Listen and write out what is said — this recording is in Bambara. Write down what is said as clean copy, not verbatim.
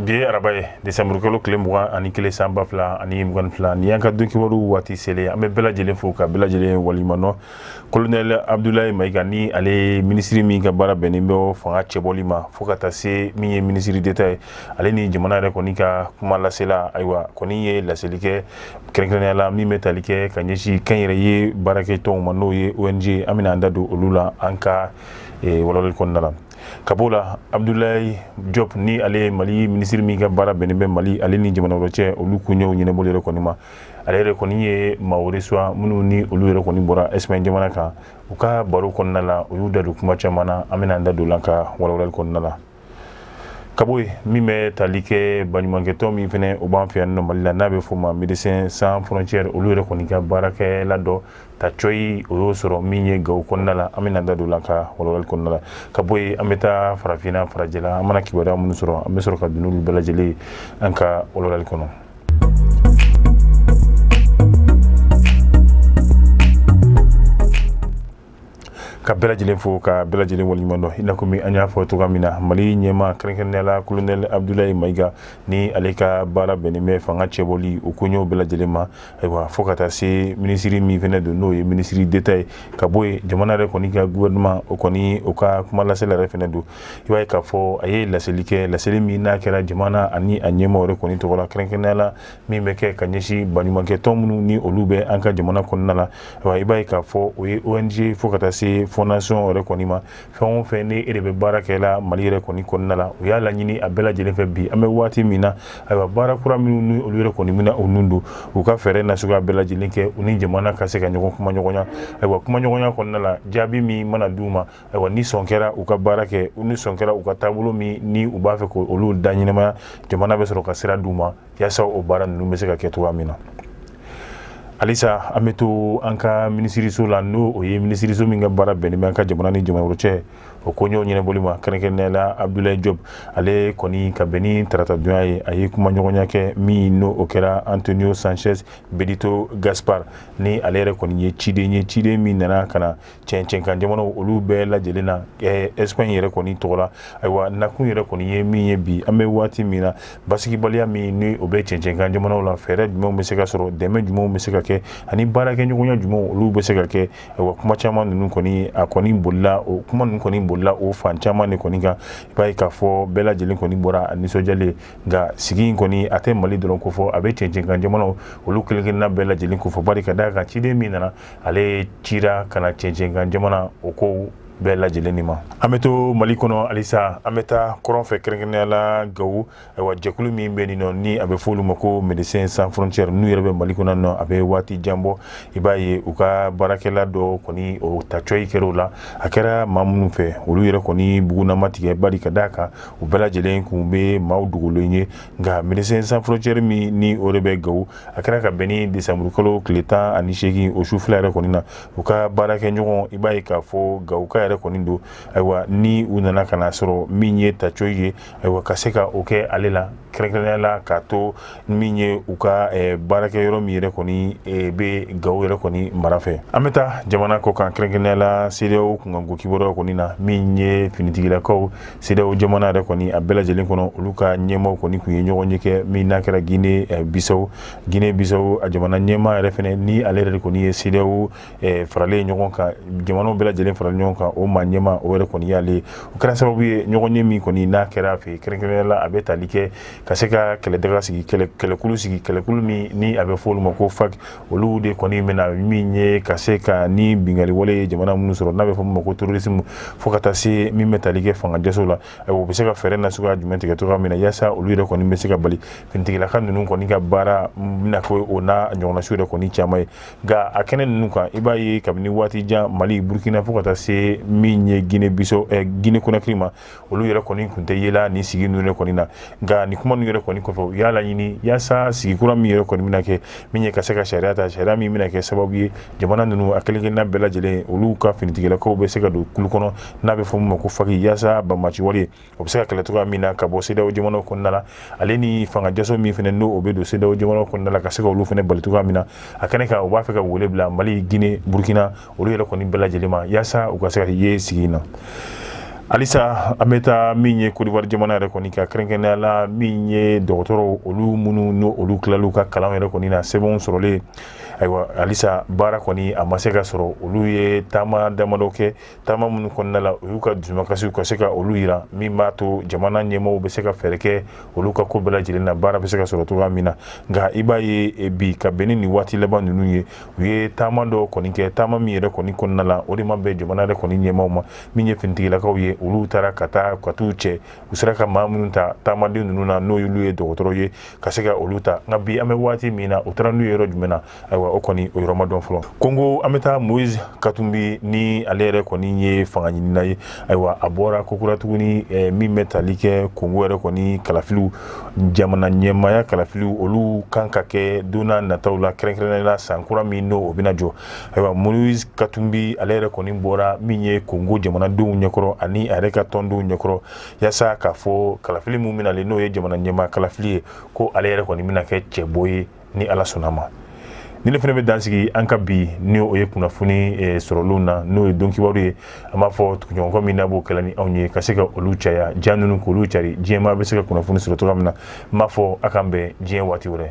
Bi ye araba ye, desanburukalo tile 21 san 2022. Ni y'an ka don kibaru waati selen, an bɛ bɛɛ lajɛlen fo ka bɛɛ lajɛlen waleɲuman dɔn. Colonel Abdoulaye Maïga, ni ale ye minisiri min ka baara bɛnnen bɛ fanga cɛbɔli ma, fo ka taa se min ye minisiri d'État ye, ale ni jamana yɛrɛ kɔni ka kuma lasela, ayiwa kɔni ye laseli kɛ kɛrɛnkɛrɛnnenya la min bɛ tali kɛ ka ɲɛsin kɛnyɛrɛye baarakɛtɔnw ma, n'o ye ONG. An bɛna an da don olu la an ka walawalali kɔnɔna la. Ka b'o la, Abdoulaye Diop, ni ale ye Mali minisiri min ka baara bɛnnen bɛ Mali ale ni jamana wɛrɛ cɛ, olu koɲɛw ɲɛnabɔli yɛrɛ kɔni ma, ale yɛrɛ kɔni ye maaw reçoit minnu ni olu yɛrɛ kɔni bɔra Espagne jamana kan. U ka baro kɔnɔna la, u y'u da don kuma caman na, an bɛna an da don la ka walawalali kɔnɔna la. Ka bɔ yen, min bɛ tali kɛ baɲumankɛtɔn min fɛnɛ o b'an fɛ yan nɔ Mali la, n'a bɛ f'o ma Médecins Sans Frontières, olu yɛrɛ kɔni ka baarakɛla dɔ ta cɔyi o y'o sɔrɔ min ye Gawo kɔnɔna la, an bɛna da don la ka walawalali kɔnɔna la. Ka bɔ yen, an bɛ taa farafinna farajɛla, an mana kibaruya minnu sɔrɔ, an bɛ sɔrɔ ka don n'olu bɛɛ lajɛlen ye an ka walawalali kɔnɔ. Ka bɛɛ lajɛlen fo ka bɛɛ lajɛlen waleɲuman dɔn. I n'a komi an y'a fɔ cogoya min na, Mali ɲɛmaa, kɛrɛnkɛrɛnnenya la Colonel Abdoulaye Maïga, ni ale ka baara bɛnnen bɛ fanga cɛbɔli o koɲɛw bɛɛ lajɛlen ma, ayiwa fo ka taa se minisiri min fɛnɛ don, n'o ye minisiri d'État ye, ka bɔ yen jamana yɛrɛ kɔni ka gouvernement o kɔni o ka kuma lasela yɛrɛ fɛnɛ don, i b'a ye k'a fɔ a ye laseli kɛ, laseli min n'a kɛra jamana ani a ɲɛmaaw yɛrɛ kɔni tɔgɔ la, kɛrɛnkɛrɛnnenya la min bɛ kɛ ka ɲɛsin baɲumankɛtɔn minnu ni olu bɛ an ka jamana kɔnɔna la. Ayiwa, i b'a ye k'a fɔ o ye ONG fo ka taa se fondation yɛrɛ kɔni ma, fɛn o fɛn ni e de bɛ baara kɛ la Mali yɛrɛ kɔni kɔnɔna la, u y'a laɲini a bɛɛ lajɛlen fɛ bi an bɛ waati min na, ayiwa baara kura minnu ni olu yɛrɛ kɔni bɛna o nun don, u ka fɛɛrɛ nasuguya bɛɛ lajɛlen kɛ u ni jamana ka se ka ɲɔgɔn kumaɲɔgɔnya. Ayiwa, kumaɲɔgɔnya kɔnɔna la, jaabi min mana d'u ma, ayiwa ni sɔn kɛra u ka baara kɛ, u ni sɔn kɛra u ka taabolo min ni u b'a fɛ k'olu da ɲɛnamaya, jamana bɛ sɔrɔ ka sira d'u ma yaasa o baara ninnu bɛ se ka kɛ cogoya min na. Halisa an bɛ to an ka minisiriso la, n'o o ye minisiriso min ka baara bɛnnen bɛ an ka jamana ni jamana wɛrɛ cɛ o koɲɛw ɲɛnabɔli ma, kɛrɛnkɛrɛnnenya la Abdoulaye Diop, ale kɔni ka bɛn ni taratadonya ye, a ye kumaɲɔgɔnya kɛ min n'o o kɛra Antonio Sanchez Benito Gaspar, ni ale yɛrɛ kɔni ye ciden ye, ciden min nana ka na cɛncɛnkan jamanaw olu bɛɛ lajɛlen na Espagne yɛrɛ kɔni tɔgɔ la. Ayiwa, nakun yɛrɛ kɔni ye min ye bi an bɛ waati min na, basigibaliya min ni o bɛ cɛncɛnkan jamanaw la, fɛɛrɛ jumɛnw bɛ se ka sɔrɔ, dɛmɛ jumɛnw bɛ se ka kɛ, ani baarakɛɲɔgɔnya jumɛnw olu bɛ se ka kɛ. Ayiwa, kuma caman ninnu kɔni a kɔni bolila, o kuma ninnu kɔni bolila o fan caman de kɔni kan. I b'a ye k'a fɔ bɛɛ lajɛlen kɔni bɔra a nisɔndiyalen, nka sigi in kɔni a tɛ Mali dɔrɔn kofɔ, a bɛ cɛncɛnkan jamanaw olu kelen-kelenna bɛɛ lajɛlen kofɔ, bari ka d'a kan ciden min nana, ale cira ka na cɛncɛnkan jamana o kow bɛɛ lajɛlen nin ma. An bɛ to Mali kɔnɔ halisa, an bɛ taa kɔrɔn fɛ, kɛrɛnkɛrɛnnenya la Gawo. Ayiwa, jɛkulu min bɛ nin nɔ, ni a bɛ fɔ olu ma ko Médecins Sans Frontières, n'u yɛrɛ bɛ Mali kɔnɔ nɔ, a bɛ waati jan bɔ, i b'a ye u ka baarakɛla dɔ kɔni o ta cɔyi kɛra o la. A kɛra maa minnu fɛ, olu yɛrɛ kɔni bugunama tigɛ, bari ka d'a kan u bɛɛ lajɛlen kun bɛ maaw dogolen ye. Nka Médecins Sans Frontières min ni o de bɛ Gawo, a kɛra ka bɛn ni desanburukalo tile 18 o su fila yɛrɛ kɔni na, u ka baarakɛɲɔgɔn, i b'a ye k'a fɔ Gawoka yɛrɛ kɔni don, ayiwa ni u nana ka na sɔrɔ min ye tacɔyi ye, ayiwa ka se ka o kɛ ale la, kɛrɛnkɛrɛnnenya la k'a to min ye u ka baarakɛyɔrɔ min yɛrɛ kɔni bɛ Gawo yɛrɛ kɔni mara fɛ. An bɛ taa jamana kɔ kan, kɛrɛnkɛrɛnnenya la CEDEAO kunkanko kibaruya kɔni na, min ye finitigilakaw CEDEAO jamana yɛrɛ kɔni a bɛɛ lajɛlen kɔnɔ, olu ka ɲɛmaaw kɔni tun ye ɲɔgɔn ye kɛ min n'a kɛra Guinée Bissau. Guinée Bissau a jamana ɲɛmaa yɛrɛ fɛnɛ, ni ale yɛrɛ kɔni ye CEDEAO faralen ɲɔgɔn kan, jamanaw bɛɛ lajɛlen faralen ɲɔgɔn kan, o maa ɲɛmaa o yɛrɛ kɔni y'ale ye. O kɛra sababu ye ɲɔgɔn ye min kɔni n'a kɛra a fɛ, kɛrɛnkɛrɛnnenya la a bɛ tali kɛ ka se ka kɛlɛdaga sigi, kɛlɛkulu sigi, kɛlɛkulu min ni a bɛ fɔ olu ma ko FAC, olu de kɔni bɛna min ye ka se ka ni binkanni wale ye jamana minnu sɔrɔ, n'a bɛ fɔ min ma ko terrorisme, fo ka taa se min bɛ tali kɛ fanga jaso la. Ayiwa, u bɛ se ka fɛɛrɛ nasuguya jumɛn tigɛ cogoya min na yaasa olu yɛrɛ kɔni bɛ se ka bali finitigilaka ninnu kɔni ka baara bɛna kɛ o n'a ɲɔgɔnna yɛrɛ kɔni caman ye. Nka a kɛnɛ ninnu kan, i b'a ye kabini waati jan Mali, Burukina, fo ka taa se min ye Guinée Bissau, Guinée Conakry ma, olu yɛrɛ kɔni tun tɛ yela nin sigi ninnu yɛrɛ kɔni na. Nka nin kuma ninnu yɛrɛ kɔni kɔfɛ, u y'a laɲini yaasa sigi kura min yɛrɛ kɔni bɛna kɛ, min ye ka se ka sariya ta, sariya min bɛna kɛ sababu ye jamana ninnu a kelen-kelenna bɛɛ lajɛlen olu ka finitigilakaw bɛ se ka don kulu kɔnɔ n'a bɛ fɔ min ma ko FAC, yaasa banbaanci wale o bɛ se ka kɛlɛ cogoya min na ka bɔ CEDEAO jamanaw kɔnɔna la, ale ni fanga jaso min fana n'o bɛ don CEDEAO jamanaw kɔnɔna la, ka se ka olu fana bali cogoya min na. A kɛnɛ kan, u b'a fɛ ka wele bila Mali, Guinée, Burukina, olu yɛrɛ kɔni bɛɛ lajɛlen ma yaasa u ka se ka ye sigi in na. Halisa an bɛ taa min ye Côte d'Ivoire jamana yɛrɛ kɔni kan, kɛrɛnkɛrɛnnenya la min ye dɔgɔtɔrɔw, olu minnu n'o olu tilal'u ka kalan yɛrɛ kɔni na, sɛbɛnw sɔrɔlen. Ayiwa, halisa baara kɔni a ma se ka sɔrɔ. Olu ye taama damadɔ kɛ, taama minnu kɔnɔna la u y'u ka dusumakasiw ka se ka olu yira, min b'a to jamana ɲɛmɔgɔw bɛ se ka fɛɛrɛ kɛ olu ka ko bɛɛ lajɛlen na, baara bɛ se ka sɔrɔ cogoya min na. Nka i b'a ye bi, ka bɛn ni nin waati laban ninnu ye, u ye taama dɔ kɔni kɛ, taama min yɛrɛ kɔni kɔnɔna la, o de ma bɛn jamana yɛrɛ kɔni ɲɛmaaw ma. Min ye finitigilakaw ye, olu taara ka taa ka t'u cɛ. U sera ka maa minnu ta taamaden ninnu na, n'o y'olu ye dɔgɔtɔrɔ ye, ka se ka olu ta. Nka bi an bɛ waati min na, u taara n'u ye yɔrɔ jumɛn na? Ayiwa, o kɔni o yɔrɔ ma dɔn fɔlɔ. Kongo, an bɛ taa Moïse Katumbi, ni ale yɛrɛ kɔni ye fanga ɲinina ye. Ayiwa, a bɔra kokura tuguni min bɛ tali kɛ Kongo yɛrɛ kɔni kalafiliw, jamana ɲɛmaaya kalafiliw, olu kan ka kɛ don nataw la, kɛrɛnkɛrɛnnenya la san kura min n'o o bɛna jɔ. Ayiwa, Moïse Katumbi, ale yɛrɛ kɔni bɔra min ye Kongo jamanadenw ɲɛkɔrɔ ani a yɛrɛ ka tɔndenw ɲɛkɔrɔ, yaasa k'a fɔ kalafili min bɛna n'o ye jamana ɲɛmaa kalafili ye, ko ale yɛrɛ kɔni bɛna kɛ cɛbɔ ye ni Ala sɔnna ma. Ni ne fana bɛ dansigi an ka bi ni o ye kunnafoni sɔrɔlenw na, n'o ye don kibaru ye. An b'a fɔ tuguɲɔgɔnkɔ min n'a b'o kɛla ni anw ye, ka se ka olu caya, ja ninnu k'olu cari, diɲɛmaa bɛ se ka kunnafoni sɔrɔ cogoya min na. N b'a fɔ a k'an bɛn diɲɛ waati wɛrɛ.